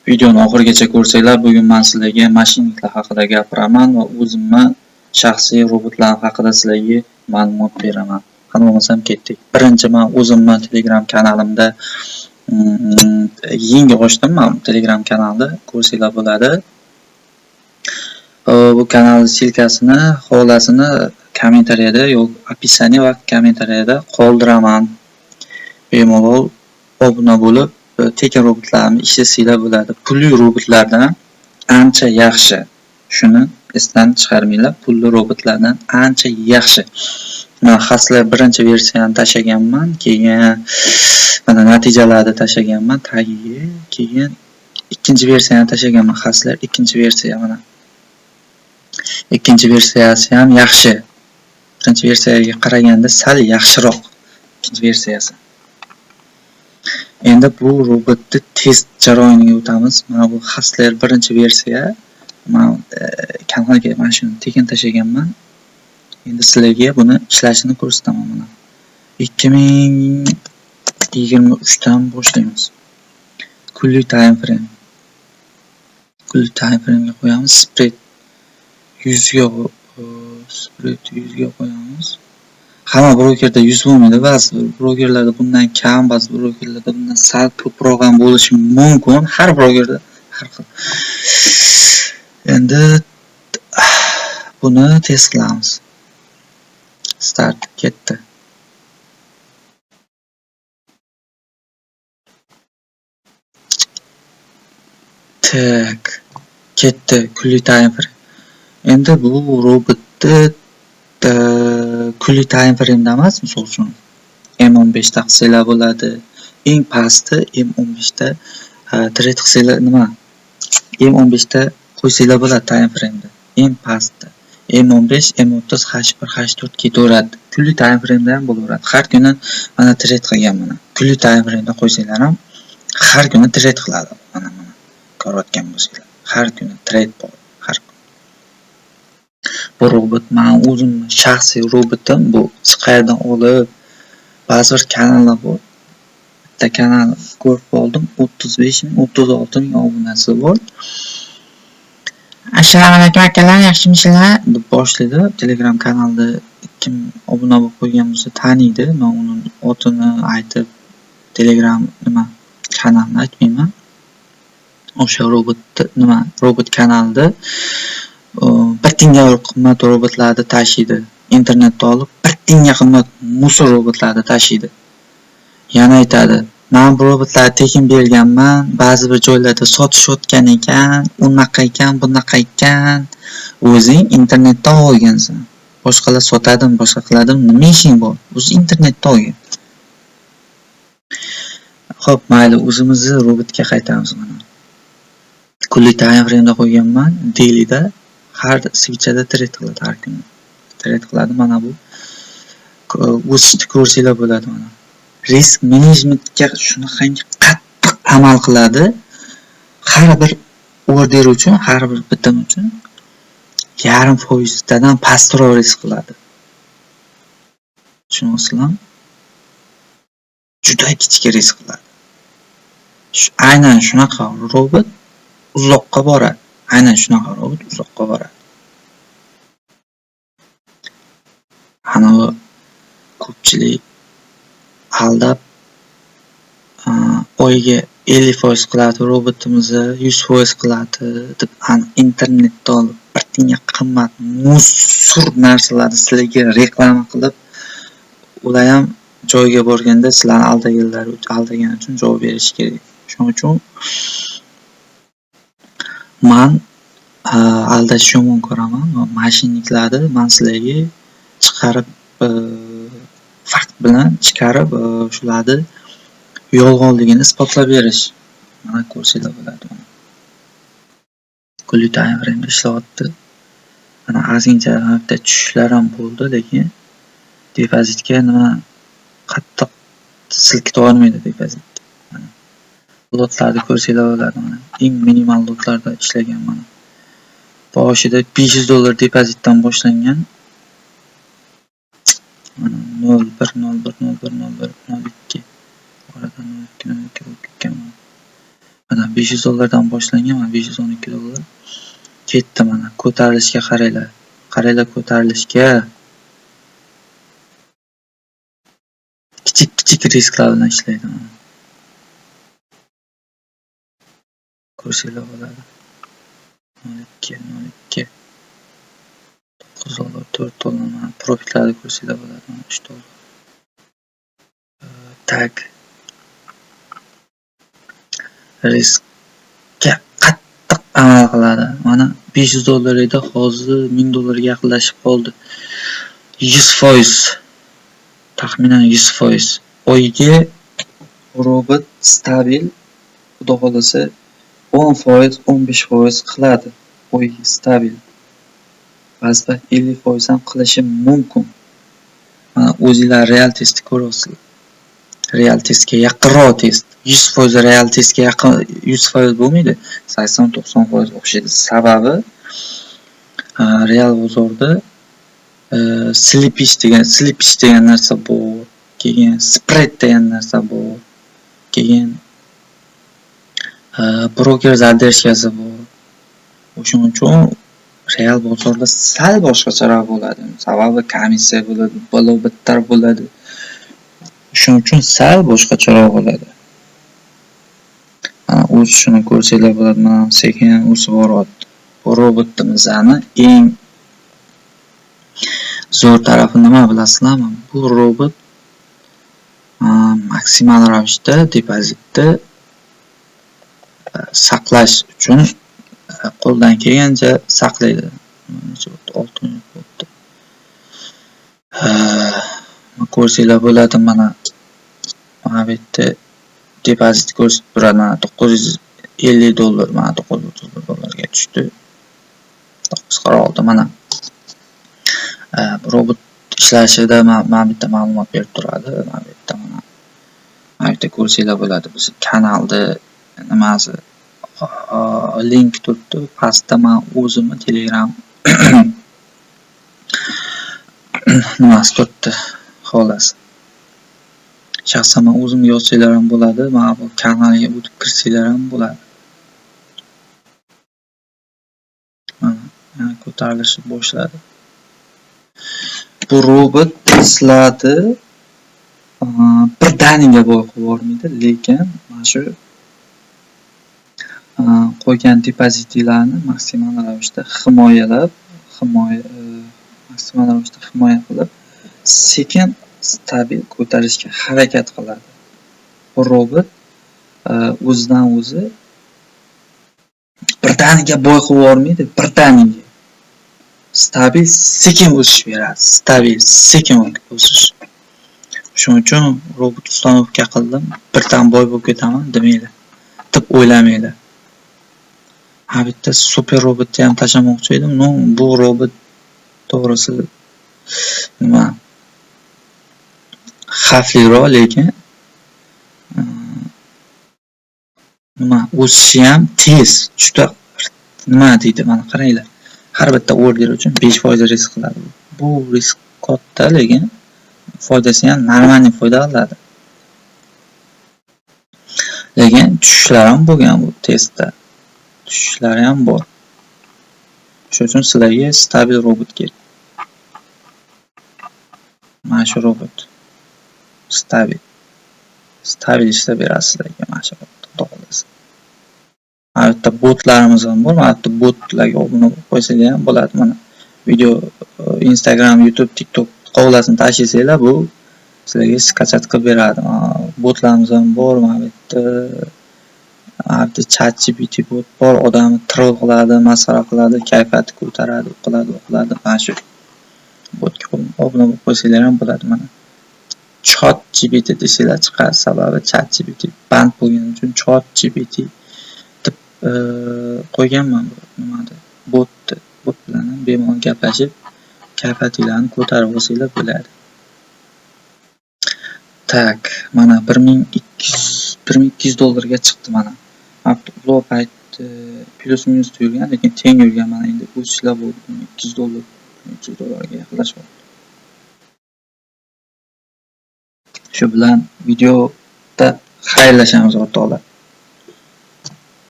Videoni oxirigacha ko'rsanglar, bugun men sizlarga mashinniklar haqida gapiraman va o'zimni shaxsiy robotlar haqida sizlarga ma'lumot beraman. Qani bo'lmasam ketdik. Birinchi men o'zimni Telegram kanalimda yangi ochdim men Telegram kanalni, ko'rsanglar bo'ladi. Bu kanalning silkasini, holasini kommentariyada yoki описание va kommentariyada qoldiraman. Bemalol obuna bo'lib, tekin robotlarni ishlasanglar bo'ladi. Pulli robotlardan ancha yaxshi. Shuni esdan chiqarmanglar, pulli robotlardan ancha yaxshi. Men Hustler birinchi versiyani tashlaganman, keyin mana natijalarni tashlaganman tagiga, keyin ikkinchi versiyani tashlaganman, Hustler ikkinchi versiya mana. Ikkinchi versiyasi ham yaxshi. Birinchi versiyaga qaraganda sal yaxshiroq ikkinchi versiyasi. Endi bu robotni test jarayoniga o'tamiz. Mana bu Hustler birinchi versiya. Men kanalga mana shuni tekin tashlaganman. Endi sizlarga buni ishlashini ko'rsataman mana. 2023 dan boshlaymiz. Kunlik time frame. Kunlik time frame'ga qo'yamiz. Spread 100 ga, spread 100 ga qo'yamiz. Hamma brokerda 100 bo'lmaydi. Ba'zi brokerlarda bundan kam, ba'zi brokerlarda bundan sal ko'proq ham bo'lishi mumkin. Har brokerda har xil. Endi buni test qilamiz. Start ketdi. Tak, ketdi kunlik time frame. Endi bu robotni kunlik time frame'da emas, misol uchun M15 ta qilsanglar bo'ladi. Eng pasti M15 ta trade qilsanglar, nima? M15 ta qo'ysanglar bo'ladi time frame'da. Eng pasti M15, M30, H1, H4 ketaveradi. Kunlik time frame'da ham bo'laveradi. Har kuni mana trade qilgan mana. Kunlik time frame'da qo'ysanglar ham har kuni trade qiladi. Mana mana ko'rayotgan bo'lsanglar, har kuni trade bor, har kun. Bu robot men o'zimni shaxsiy robotim. Bu qayerdan olib, ba'zi bir kanallar bor. Bitta kanal ko'rib qoldim, 35 ming, 36 ming obunasi bor. Assalomu alaykum akalar, yaxshimisizlar deb boshlaydi. Telegram kanalda kim obuna bo'lib qo'ygan bo'lsa taniydi. Men uning otini aytib Telegram nima kanalini aytmayman. O'sha robotni nima robot kanalida bir tiyinga qimmat robotlarni tashiydi. Internetda olib bir tiyinga qimmat musor robotlarni tashiydi. Yana aytadi, men bu robotlarni tekin berganman, ba'zi bir joylarda sotishayotgan ekan, unaqa ekan, bunaqa ekan. O'zing internetda olgansan. Boshqalar sotadimi, boshqa qiladimi, nima ishing bor? O'zi internetda olgan. Xo'p, mayli, o'zimizni robotga qaytamiz mana. Kunlik time frame'da qo'yganman, dailyda har switchada trade qiladi har kuni. Trade qiladi mana bu. O'sishni ko'rsanglar bo'ladi mana. Risk managementga shunaqangi qattiq amal qiladi. Har bir order uchun, har bir bitim uchun 0.5%dan pastroq risk qiladi. Tushunyapsizlarmi? Juda kichik risk qiladi. Aynan shunaqa robot uzoqqa boradi. Aynan shunaqa robot uzoqqa boradi. Ana bu ko'pchilik aldab oyiga 50% qiladi robotimizni, 100% qiladi deb internetda olib bir tiyinga qimmat musur narsalarni sizlarga reklama qilib, ular ham joyiga borganda sizlarni aldagani uchun javob berish kerak. Shuning uchun man aldashni yomon ko'raman va mashinniklarni man sizlarga chiqarib, fakt bilan chiqarib, shularni yolg'onligini isbotlab berish. Mana ko'rsanglar bo'ladi. Kunlik time frame'da ishlayapti. Mana ozgincha bitta tushishlar ham bo'ldi, lekin depozitga nima qattiq silkita olmaydi depozit. Mana lotlarni ko'rsanglar bo'ladi mana. Eng minimal lotlarda ishlagan mana. Boshida $500 depozitdan boshlangan. Mana 0.1 0.1 0.1 0.1 0.2 orada 0.2 0.2 bo'lib ketgan. Mana 500 dollardan boshlangan, mana 512 dollar ketdi mana. Ko'tarilishga qaranglar. Qaranglar ko'tarilishga. Kichik-kichik risklar bilan ishlaydi mana. Ko'rsanglar bo'ladi. 0.2, 0.2. 9 dollar, 4 dollar mana profitlarni ko'rsanglar bo'ladi. Mana 3 dollar. Tak. Riskka qattiq amal qiladi. Mana 500 dollar edi, hozir 1000 dollarga yaqinlashib qoldi. 100%. Taxminan 100%. Oyiga robot stabil, xudo xolasa 10%, 15% qiladi. Oyiga stabil. Ba'zi 50% ham qilishi mumkin. Mana o'zinglar real testni ko'ryapsizlar. Real testga yaqinroq test. 100% real testga yaqin 100% bo'lmaydi. 80-90% o'xshaydi. Sababi real bozorda slippage degan narsa bor, keyin spread degan narsa bor, keyin broker задержкасы bor. O'shuning uchun real bozorda sal boshqacharoq bo'ladi. Sababi komissiya bo'ladi, balo battar bo'ladi. Shuning uchun sal boshqacharoq bo'ladi. Mana o'sishini ko'rsanglar bo'ladi. Mana sekin o'sib boryapti. Bu robotimizni eng zo'r tarafi nima bilasizlarmi? Bu robot maksimal ravishda depozitni saqlash uchun qo'ldan kelgancha saqlaydi. Necha bo'ldi? 6 minut bo'ldi. Ko'rsanglar bo'ladi mana. Mana bu yerda depozit ko'rsatib turadi. Mana 950 dollar, mana 931 dollarga tushdi. 946 mana. Robot ishlashida mana bitta ma'lumot berib turadi. Mana bu yerda mana yerda ko'rsanglar bo'ladi. Biz kanalda nimasi link turibdi. Pastda men o'zimni Telegram nimasi turibdi, xolos. Shaxsan men o'zim yozsanglar ham bo'ladi, mana bu kanalga o'tib kirsanglar ham bo'ladi. Mana ko'tarilishni boshladi. Bu robot sizlarni birdaniga boy qilib yubormaydi, lekin mana shu qo'ygan depozitinglarni maksimal ravishda himoyalab, maksimal ravishda himoya qilib, sekin stabil ko'tarishga harakat qiladi. Bu robot o'zidan o'zi birdaniga boy qilib yubormaydi, birdaniga stabil sekin o'sish beradi, stabil sekin o'sish. Shuning uchun robot ustanovka qildim, birdan boy bo'lib ketaman demanglar, deb o'ylamanglar. Ha, bitta super robotni ham tashlamoqchi edim. No, bu robot to'g'risi nima xavfliroq, lekin nima o'sishi ham tez, juda nima deydi, mana qaranglar. Har bitta order uchun 5% risk qiladi. Bu risk katta, lekin foydasi ham normalniy foyda qiladi. Lekin tushishlar ham bo'lgan bu testda. Tushishlari ham bor. Shuning uchun sizlarga stabil robot kerak. Mana shu robot stabil. Stabil ishlab beradi sizlarga mana shu robot, xudo xolasa. Mana bu yerda botlarimiz ham bor. Mana bu yerda botlarga obuna bo'lib qo'ysanglar ham bo'ladi. Mana video Instagram, YouTube, TikTok qovlasini tashlasanglar, bu sizlarga skachat qilib beradi. Botlarimiz ham bor. Mana bu yerda ChatGPT bot bor, odamni troll qiladi, masxara qiladi, kayfiyati ko'taradi, qiladi, qiladi. Mana shu botga obuna bo'lib qo'ysanglar ham bo'ladi. Mana ChatGPT desanglar chiqadi, sababi ChatGPT band bo'lgani uchun ChatGPT deb qo'yganman bu nimada botni. Bot bilan ham bemalol gaplashib, kayfiyatinglarni ko'tarib olsanglar bo'ladi. Tak, mana 1200 dollarga chiqdi mana. Uzoq payt plyus minus yurgan, lekin teng yurgan. Mana endi o'sishlar bo'ldi. 1200 dollar, 1300 dollarga yaqinlashyapti. Shu bilan videoda xayrlashamiz o'rtoqlar.